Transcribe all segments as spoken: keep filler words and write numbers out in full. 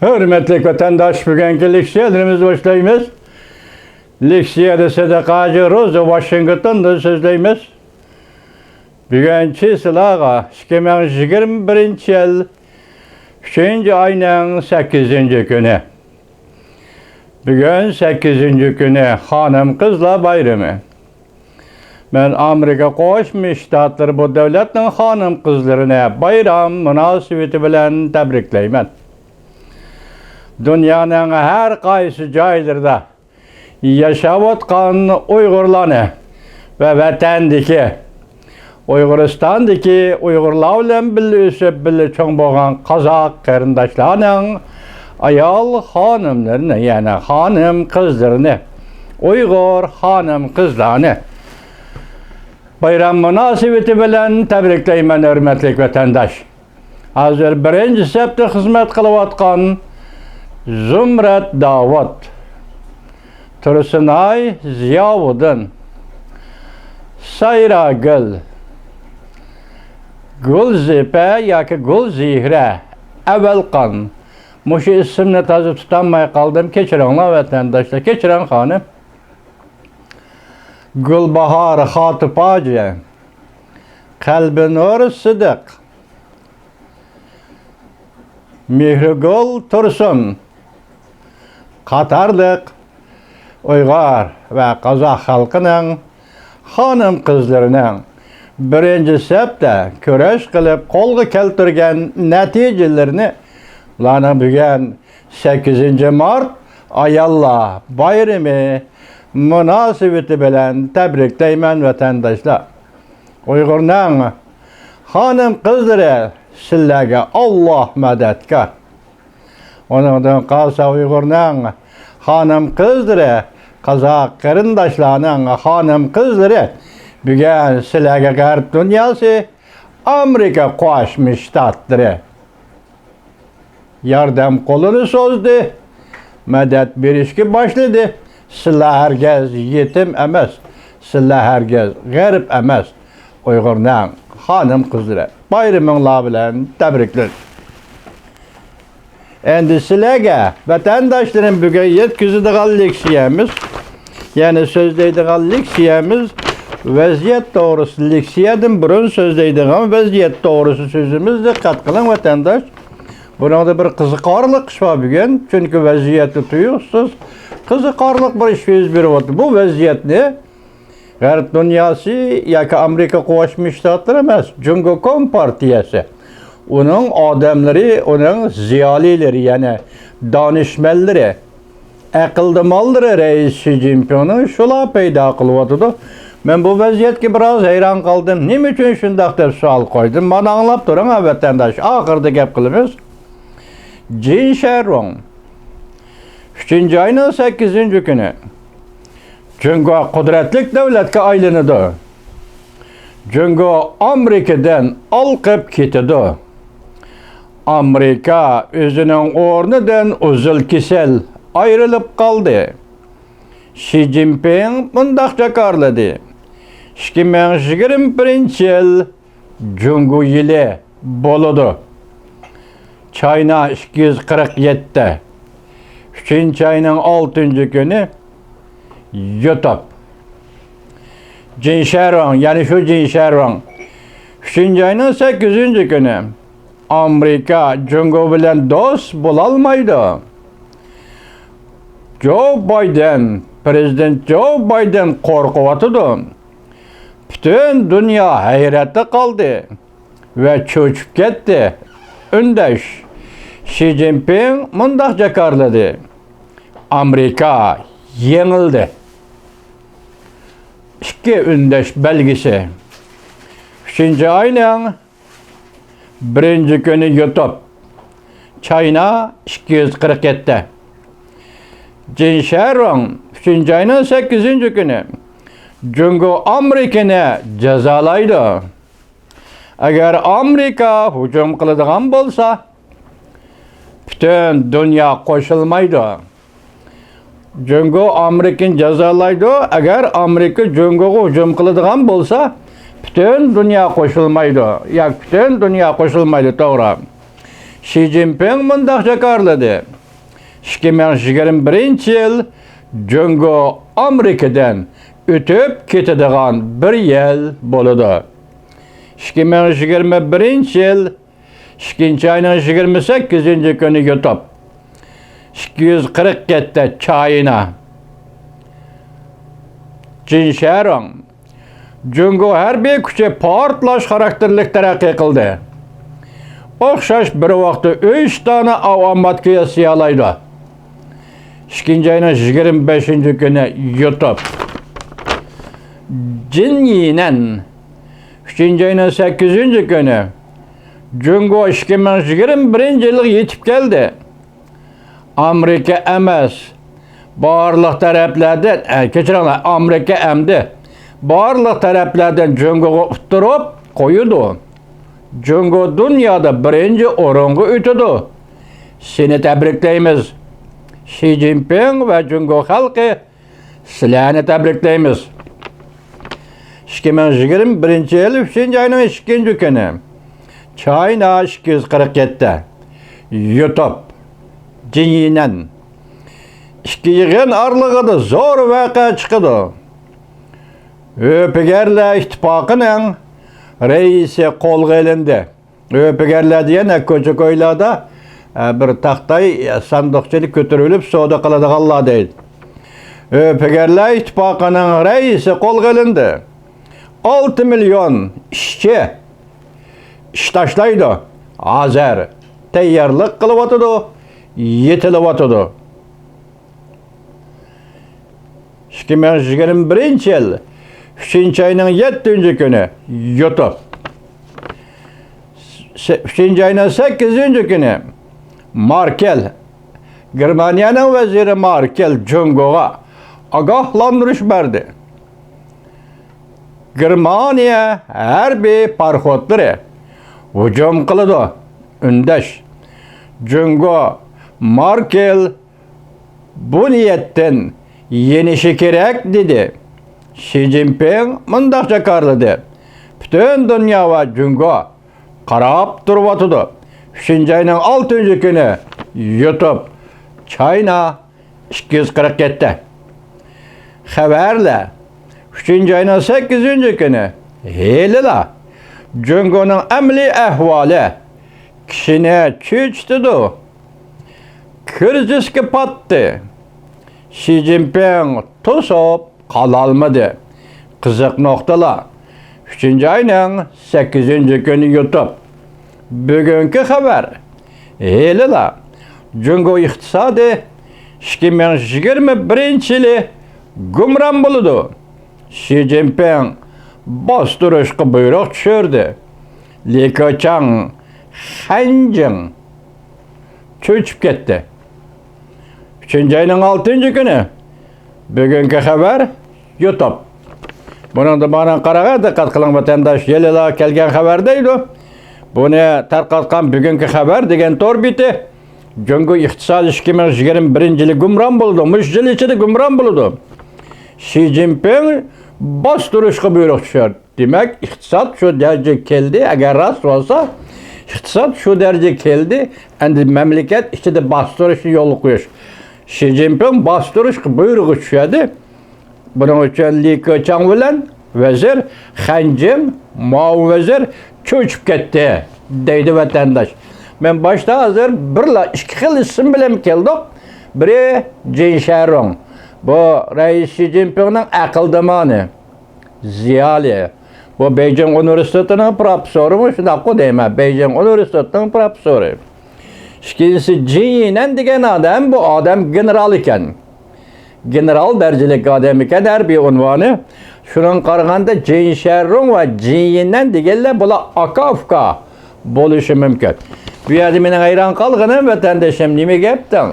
ھۆرمەتلىك ۋەتەنداش، بۈگۈنكى لېكسىيەلىرىمىزنى باشلايمىز. لېكسىيەدە سىدىق ھاجى روزى ۋاشىنگتوندىن سۆزلەيمىز. بۈگۈن چېسلاغا ئىككى مىڭ يىگىرمە بىرىنچى يىل ئۈچىنچى ئاينىڭ سەككىزىنچى كۈنى. بۈگۈن سەككىزىنچى كۈنى خانىم-قىزلار بايرىمى. مەن ئامېرىكا قوشما شتاتلىرى بۇ دۆلەتنىڭ خانىم-قىزلىرىنى بايرام مۇناسىۋىتى بىلەن تەبرىكلەيمەن. دۇنيانىڭ ھەر قايسى جايلىرىدا ياشاۋاتقان ئۇيغۇرلارنى ۋە ۋەتەندىكى، ئۇيغۇرىستاندىكى ئۇيغۇرلار بىلەن بىللە ئۆسۈپ، بىللە چوڭ بولغان قازاق قېرىنداشلارنىڭ ئايال خانىملىرىنى، يەنى خانىم-قىزلىرىنى، ئۇيغۇر خانىم-قىزلارنى بايرام مۇناسىۋىتى بىلەن تەبرىكلەيمەن، ھۆرمەتلىك ۋەتەنداش. ھازىر بىرىنچى سەپتە خىزمەت قىلىۋاتقان زۇمرەت داۋۇت، تۇرسۇنئاي زىياۋۇدۇن، سايراگۈل، گۈلزىپە ياكى گۈلزېھرە ئەۋەلقان. مۇشۇ ئىسىمنى تازا تۇتالماي قالدىم. كەچۈرۈڭلار، ۋەتەنداشلار، كەچۈرۈڭ خانىم. گۈلباھار خاتىپ ھاجى، قەلبىنۇر سىدىق، مېھرىگۈل تۇرسۇن قاتارلىق ئۇيغۇر ۋە قازاق خەلقىنىڭ خانىم-قىزلىرىنىڭ بىرىنچى سەپتە كۈرەش قىلىپ قولغا كەلتۈرگەن نەتىجىلىرىنى، ئۇلارنىڭ بۈگۈن سەككىزىنچى مارت ئاياللار بايرىمى مۇناسىۋىتى بىلەن تەبرىكلەيمەن، ۋەتەنداشلار. ئۇيغۇرنىڭ خانىم-قىزلىرى، سىلەرگە ئاللاھ مەدەتكار. ئۇنىڭدىن قالسا ئۇيغۇرنىڭ خانىم-قىزلىرى، قازاق قېرىنداشلارنىڭ خانىم-قىزلىرى بۈگۈن سىلەرگە غەرب دۇنياسى، ئامېرىكا قوشما شتاتلىرى ياردەم قولىنى سوزدى، مەدەت بېرىشكە باشلىدى. سىلەر ھەرگىز يېتىم ئەمەس، سىلەر ھەرگىز غېرىب ئەمەس. ئۇيغۇرنىڭ خانىم-قىزلىرى، بايرىمىڭلار بىلەن تەبرىكلەيمەن. ئەمدى سىلەرگە، ۋەتەنداشلىرىم، بۈگۈن يەتكۈزىدىغان لېكسىيەمىز، يەنى سۆزلەيدىغان لېكسىيەمىز ۋەزىيەت توغرىسىدا، لېكسىيەدىن بۇرۇن سۆزلەيدىغان ۋەزىيەت توغرىسىدا سۆزىمىز. دىققەت قىلىڭ، ۋەتەنداش. بۇنىڭدا بىر قىزىقارلىق ئىش بار بۈگۈن، چۈنكى ۋەزىيەتتە تۇيۇقسىز قىزىقارلىق بىر ئىش يۈز بېرىۋاتىدۇ. بۇ ۋەزىيەتنى غەرب دۇنياسى ياكى ئامېرىكا قوشما شتاتلىرى ئەمەس، جۇڭگو كومپارتىيەسى، ئۇنىڭ ئادەملىرى، ئۇنىڭ زىيالىيلىرى، يەنى دانىشمەنلىرى، ئەقىلدىمانلىرى رەئىس شى جىنپىڭنىڭ شۇلار پەيدا قىلىۋاتىدۇ. مەن بۇ ۋەزىيەتكە بىراز ھەيران قالدىم. نېمە ئۈچۈن شۇنداق دەپ سوئال قويدۇم؟ مانا ئاڭلاپ تۇرۇڭ، ۋەتەنداش، ئاخىرىدا گەپ قىلىمىز. جىن شەرۇڭ ئۈچىنچى ئاينىڭ سەككىزىنچى كۈنى جۇڭگو قۇدرەتلىك دۆلەتكە ئايلىنىدۇ. جۇڭگو ئامېرىكىدىن ئالقىپ كېتىدۇ. ئامېرىكا ئۆزىنىڭ ئورنىدىن ئۇزۇل كېسەل ئايرىلىپ قالدى. شى جىنپىڭ مۇنداق جاكارلىدى: ئىككى مىڭ يىگىرمە بىرىنچى يىل جۇڭگو يىلى بولىدۇ. چاينا ئىككى يۈز قىرىق يەتتە، ئۈچىنچى ئاينىڭ ئالتىنچى كۈنى يۇتۇپ. جىن شەرۇڭ، يەنى شۇ جىن شەرۇڭ، ئۈچىنچى ئاينىڭ سەككىزىنچى كۈنى ئامېرىكا جۇڭگو بىلەن دوست بولالمايدۇ. جو بايدېن، پىرېزىدېنت جو بايدېن قورقۇۋاتىدۇ. پۈتۈن دۇنيا ھەيرەتتە قالدى ۋە چۆچۈپ كەتتى. ئۈندەش، شى جىنپىڭ مۇنداق جاكارلىدى: ئامېرىكا يېڭىلدى. ئىككى ئۈندەش بەلگىسى. ئۈچىنچى ئاينىڭ بىرىنچى كۈنى يۇتۇپ، چاينا ئىككى يۈز قىرىق يەتتە. جىن شەرۇڭ ئۈچىنچى ئاينىڭ سەككىزىنچى كۈنى جۇڭگو ئامېرىكىنى جازالايدۇ. ئەگەر ئامېرىكا ھۇجۇم قىلىدىغان بولسا، پۈتۈن دۇنيا قوشۇلمايدۇ. جۇڭگو ئامېرىكىنى جازالايدۇ. ئەگەر ئامېرىكا جۇڭگوغا ھۇجۇم قىلىدىغان بولسا، پۈتۈن دۇنيا قوشۇلمايدۇ. ياكى پۈتۈن دۇنيا قوشۇلمايدۇ، توغرا. شى جىنپىڭ مۇنداق جاكارلىدى: ئىككى مىڭ يىگىرمە بىرىنچى يىل جۇڭگو ئامېرىكىدىن ئۆتۈپ كېتىدىغان بىر يىل بولىدۇ. ئىككى مىڭ يىگىرمە بىرىنچى يىل ئىككىنچى ئاينىڭ يىگىرمە سەككىزىنچى كۈنى يۇتۇپ، ئىككى يۈز قىرىق يەتتە چاينا. جىن شەرۇڭ. جۇڭگو ھەربىي كۈچى پارتلاش خاراكتېرلىك تەرەققىي قىلدى. ئوخشاش بىر ۋاقىتتا ئۈچ دانە ئاۋامات ياسىيالايدۇ. ئىككىنچى ئاينىڭ يىگىرمە بەشىنچى كۈنى يۇتۇپ، جىن يىنەن. ئۈچىنچى ئاينىڭ سەككىزىنچى كۈنى جۇڭگو ئىككى مىڭ يىگىرمە بىرىنچى يىلغا يېتىپ كەلدى. ئامېرىكا ئەمەس، بارلىق تەرەپلەردىن، ئە، كەچۈرۈڭلار، ئامېرىكا ئەمدى بارلىق تەرەپلەردىن جۇڭگوغا ئۇتتۇرۇپ قويىدۇ. جۇڭگو دۇنيادا بىرىنچى ئورۇنغا ئۆتىدۇ. سېنى تەبرىكلەيمىز. شى جىنپىڭ ۋە جۇڭگو خەلقى، سىلەرنى تەبرىكلەيمىز. ئىككى مىڭ يىگىرمە بىرىنچى يىل ئۈچىنچى ئاينىڭ ئىككىنچى كۈنى چاينا ئىككى يۈز قىرىق يەتتە، يۇتۇپ، جىنيىنەن ئىككى يىغىن ئارىلىقىدا زور ۋەقە چىقىدۇ. ئۆپىگەرلەر ئىتتىپاقىنىڭ رەئىسى قولغا ئېلىندى. ئۆپىگەرلەر دېگەن كوچا-كويلاردا، ئە، بىر تاختاي ساندۇقچىنى كۆتۈرۈۋېلىپ سودا قىلىدىغانلار دەيدۇ. ئۆپىگەرلەر ئىتتىپاقىنىڭ رەئىسى قولغا ئېلىندى. ئالتە مىليون ئىشچى ئىش تاشلايدۇ. ھازىر تەييارلىق قىلىۋاتىدۇ، يېتىلىۋاتىدۇ. ئىككى مىڭ يىگىرمە بىرىنچى يىل ئۈچىنچى ئاينىڭ يەتتىنچى كۈنى يۇتۇپ، سە-، ئۈچىنچى ئاينىڭ سەككىزىنچى كۈنى ماركېل، گېرمانىيەنىڭ ۋەزىرى ماركېل جۇڭگوغا ئاگاھلاندۇرۇش بەردى. گېرمانىيە ھەربىي پاراخوتلىرى ھۇجۇم قىلىدۇ. ئۈندەش. جۇڭگو ماركېل بۇ نىيەتتىن يېنىشى كېرەك، دېدى. شى جىنپىڭ مۇنداق جاكارلىدى: پۈتۈن دۇنيا ۋە جۇڭگو قاراپ تۇرۇۋاتىدۇ. ئۈچىنچى ئاينىڭ ئالتىنچى كۈنى يۇتۇپ، چاينا ئىككى يۈز قىرىق يەتتە. خەۋەرلەر. ئۈچىنچى ئاينىڭ سەككىزىنچى كۈنى ھېلىلا جۇڭگونىڭ ئەمەلىي ئەھۋالى كىشىنى چۆچۈتىدۇ. كىرىزىسكە پاتتى. شى جىنپىڭ توسۇپ قالالمىدى. قىزىق نۇقتىلار. ئۈچىنچى ئاينىڭ سەككىزىنچى كۈنى يۇتۇپ، بۈگۈنكى خەۋەر. ھېلىلا جۇڭگو ئىقتىسادى ئىككى مىڭ يىگىرمە بىرىنچى يىلى گۇمران بولىدۇ. شى جىنپىڭ باستۇرۇشقا بۇيرۇق چۈشۈردى. لى كېچاڭ، خەنجىڭ چۆچۈپ كەتتى. ئۈچىنچى ئاينىڭ ئالتىنچى كۈنى. بۈگۈنكى خەۋەر، يۇتۇپ. بۇنىڭدا مانا قاراڭ، دىققەت قىلىڭ ۋەتەنداش، يېلىلا كەلگەن خەۋەر دەيدۇ. بۇنى تارقاتقان بۈگۈنكى خەۋەر دېگەن تور بېتى. جۇڭگو ئىقتىسادى ئىككى مىڭ يىگىرمە بىرىنچى يىلى گۇمران بولىدۇ. مۇشۇ يىل ئىچىدە گۇمران بولىدۇ. شى جىنپىڭ باستۇرۇشقا بۇيرۇق چۈشۈردى. دېمەك، ئىقتىساد شۇ دەرىجىگە كەلدى. ئەگەر راست بولسا، ئىقتىساد شۇ دەرىجىگە كەلدى، ئەمدى مەملىكەت ئىچىدە باستۇرۇشنى يولغا قويۇش. شى جىنپىڭ باستۇرۇشقا بۇيرۇغى چۈشەردى. بۇنىڭ ئۈچۈن لى كېچاڭ بىلەن ۋەزىر خەنجىڭ، ماۋۇ ۋەزىر چۆچۈپ كەتتى، دەيدۇ ۋەتەنداش. مەن باشتا ھازىر بىرلا ئىككى خىل ئىسىم بىلەن كەلدۇق. بىرى جىن شەرۇڭ. بۇ رەئىس شى جىنپىڭنىڭ ئەقىلدىمانى. زىيالىي. بۇ بېيجىڭ ئۇنىۋېرسىتېتىنىڭ پروفېسسورىمۇ شۇنداققۇ دەيمەن، بېيجىڭ ئۇنىۋېرسىتېتىنىڭ پروفېسسورى. ئىككىنچىسى جىن يىنەن دېگەن ئادەم، بۇ ئادەم گېنېرال ئىكەن. گېنېرال دەرىجىلىك ئادەم ئىكەن، ھەربىي ئۇنۋانى. شۇنىڭغا قارىغاندا جىن شەرۇڭ ۋە جىن يىنەن دېگەنلەر بۇلار ئاكا-ئۇكا بولۇشى مۇمكىن. بۇ يەردە مېنىڭ ھەيران قالغىنىم، ۋەتەندىشىم، نېمە گەپتىڭ؟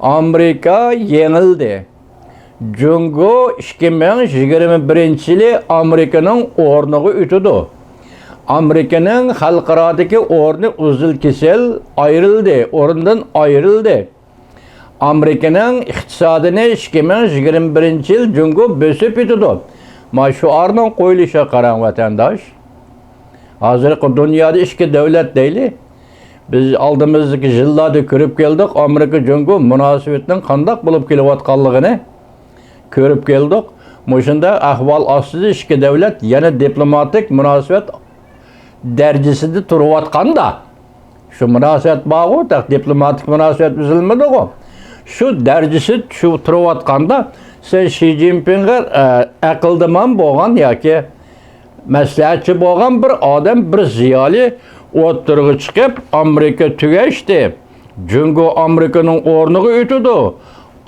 ئامېرىكا يېڭىلدى. جۇڭگو ئىككى مىڭ يىگىرمە بىرىنچى يىلى ئامېرىكىنىڭ ئورنىغا ئۆتىدۇ. ئامېرىكىنىڭ خەلقئارادىكى ئورنى ئۈزۈل-كېسىل ئايرىلدى، ئورنىدىن ئايرىلدى. ئامېرىكىنىڭ ئىقتىسادىنى ئىككى مىڭ يىگىرمە بىرىنچى يىل جۇڭگو بۆسۈپ ئۆتىدۇ. مانا شوئارنىڭ قويۇلۇشىغا قاراڭ، ۋەتەنداش. ھازىرقى دۇنيادا ئىككى دۆلەت دەيلى. بىز ئالدىمىزدىكى يىللاردا كۆرۈپ كەلدۇق، ئامېرىكا جۇڭگو مۇناسىۋىتىنىڭ قانداق بولۇپ كېلىۋاتقانلىقىنى كۆرۈپ كەلدۇق. مۇشۇنداق ئەھۋال ئاستىدا ئىككى دۆلەت يەنە دىپلوماتىك مۇناسىۋەت دەرىجىسىدە تۇرۇۋاتقاندا، شۇ مۇناسىۋەت بارغۇ، تېخى دىپلوماتىك مۇناسىۋەت ئۈزۈلمىدىغۇ. شۇ دەرىجىسى شۇ تۇرۇۋاتقاندا، سەن شى جىنپىڭغا، ئە، ئەقىلدىمان بولغان ياكى مەسلىھەتچى بولغان بىر ئادەم، بىر زىيالىي ئوتتۇرىغا چىقىپ، ئامېرىكا تۈگەشتى، جۇڭگو ئامېرىكىنىڭ ئورنىغا ئۆتىدۇ،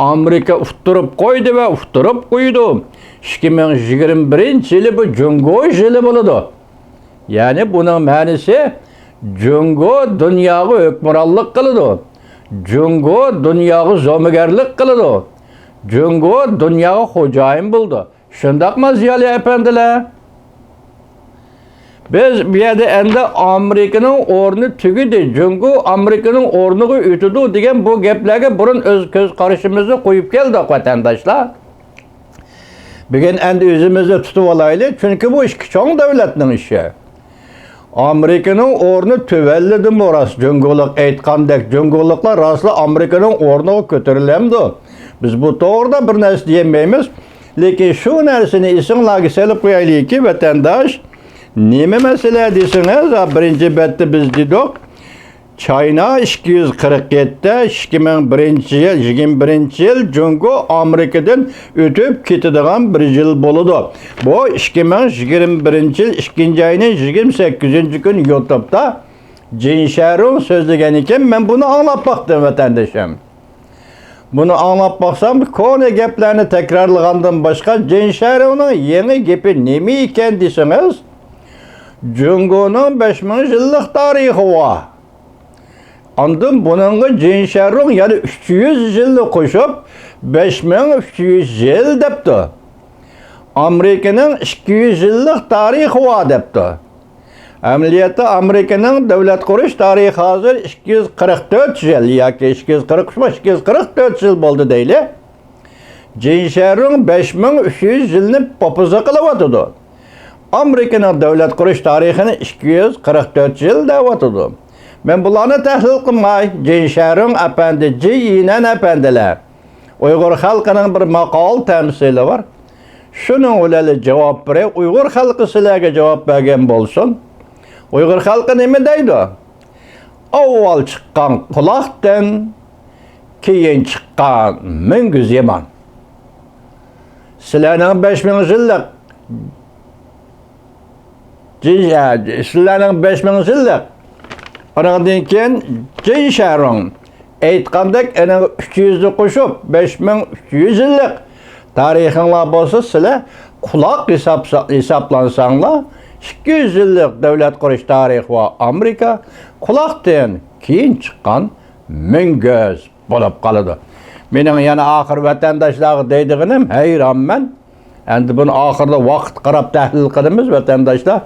ئامېرىكا ئۇتتۇرۇپ قويدى ۋە ئۇتتۇرۇپ قويىدۇ. ئىككى مىڭ يىگىرمە بىرىنچى يىلى بۇ جۇڭگو يىلى بولىدۇ. يەنى بۇنىڭ مەنىسى، جۇڭگو دۇنياغا ھۆكۈمرانلىق قىلىدۇ. جۇڭگو دۇنياغا زومىگەرلىك قىلىدۇ. جۇڭگو دۇنياغا خوجايىن بولىدۇ. شۇنداقمۇ، زىيالىي ئەپەندىلەر؟ بىز بۇ يەردە ئەمدى ئامېرىكىنىڭ ئورنى تۈگىدى، جۇڭگو ئامېرىكىنىڭ ئورنىغا ئۆتىدۇ دېگەن بۇ گەپلەرگە بۇرۇن ئۆز كۆز قارىشىمىزنى قويۇپ كەلدۇق، ۋەتەنداشلار. بۈگۈن ئەمدى ئۆزىمىزنى تۇتۇپ ئالايلى، چۈنكى بۇ ئىككى چوڭ دۆلەتنىڭ ئىشى. ئامېرىكىنىڭ ئورنى تۆۋەنلىدىمۇ راست، جۇڭگولۇق ئېيتقاندەك، جۇڭگولۇقلار راستلا ئامېرىكىنىڭ ئورنىغا كۆتۈرۈلەمدۇ؟ بىز بۇ توغرىدا بىر نەرسە دېيەلمەيمىز. لېكىن شۇ نەرسىنى ئېسىڭلارغا سېلىپ قويايلىكى، ۋەتەنداش، نېمە مەسىلە دېسىڭىز، ھا، بىرىنچى بەتتە بىز دېدۇق، چاينا ئىككى يۈز قىرىق يەتتە، ئىككى مىڭ بىرىنچى يىل، يىگىرمە بىرىنچى يىل جۇڭگو ئامېرىكىدىن ئۆتۈپ كېتىدىغان بىر يىل بولىدۇ. بۇ ئىككى مىڭ يىگىرمە بىرىنچى يىل ئىككىنچى ئاينىڭ يىگىرمە سەككىزىنچى كۈنى يۇتۇبتا جىن شەرۇڭ سۆزلىگەن ئىكەن، مەن بۇنى ئاڭلاپ باقتىم، ۋەتەندىشىم. بۇنى ئاڭلاپ باقسام، كونا گەپلەرنى تەكرارلىغاندىن باشقا، جىن شەرۇڭنىڭ يېڭى گېپى نېمە ئىكەن دېسىڭىز، جۇڭگونىڭ بەش مىڭ يىللىق تارىخى بار. ئاندىن بۇنىڭغا جىن شەرۇڭ يەنە ئۈچ يۈز يىلنى قوشۇپ، بەش مىڭ ئۈچ يۈز يىل دەپتۇ. ئامېرىكىنىڭ ئىككى يۈز يىللىق تارىخى بار دەپتۇ. ئەمەلىيەتتە ئامېرىكىنىڭ دۆلەت قۇرۇش تارىخى ھازىر ئىككى يۈز قىرىق تۆت يىل ياكى ئىككى يۈز قىرىق ئۈچ، ئىككى يۈز قىرىق تۆت يىل بولدى دەيلى. جىن شەرۇڭ بەش مىڭ ئۈچ يۈز يىلنى پوپوزا قىلىۋاتىدۇ. ئامېرىكىنىڭ دۆلەت قۇرۇش تارىخىنى ئىككى يۈز قىرىق تۆت يىل دەۋاتىدۇ. مەن بۇلارنى تەھلىل قىلماي، جىن شەرۇڭ ئەپەندى، جى يىنەن ئەپەندىلەر، ئۇيغۇر خەلقىنىڭ بىر ماقال تەمسىلى بار. شۇنىڭ بىلەن جاۋاب بېرەي، ئۇيغۇر خەلقى سىلەرگە جاۋاب بەرگەن بولسۇن. ئۇيغۇر خەلقى نېمە دەيدۇ؟ ئاۋۋال چىققان قۇلاقتىن، كېيىن چىققان مۈڭگۈز يامان. سىلەرنىڭ بەش مىڭ يىللىق جىن-، ئە، سىلەرنىڭ بەش مىڭ يىللىق، ئۇنىڭدىن كېيىن جىن شەرۇڭ ئېيتقاندەك، ئېنىڭ ئۈچ يۈزنى قوشۇپ، بەش مىڭ ئۈچ يۈز يىللىق تارىخىڭلار بولسا، سىلەر قۇلاق ھېساب-، ھېسابلانساڭلار، ئىككى يۈز يىللىق دۆلەت قۇرۇش تارىخى بار ئامېرىكا قۇلاقتىن كېيىن چىققان مۈڭگۈز بولۇپ قالىدۇ. مېنىڭ يەنە ئاخىر ۋەتەنداشلارغا دەيدىغىنىم، ھەيرانمەن. ئەمدى بۇنى ئاخىرىدا ۋاقىت قاراپ تەھلىل قىلىمىز، ۋەتەنداشلار.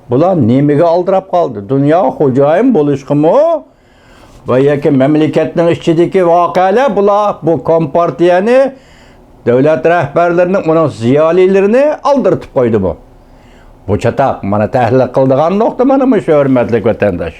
بۇلار نېمىگە ئالدىراپ قالدى؟ دۇنياغا خوجايىن بولۇشقىمۇ ۋە ياكى مەملىكەتنىڭ ئىچىدىكى ۋەقەلەر بۇلار بۇ كومپارتىيەنى، دۆلەت رەھبەرلىرىنى، ئۇنىڭ زىيالىيلىرىنى ئالدىرىتىپ قويدىمۇ؟ بۇ چاتاق، مانا تەھلىل قىلىدىغان نۇقتا مانا مۇشۇ، ھۆرمەتلىك ۋەتەنداش.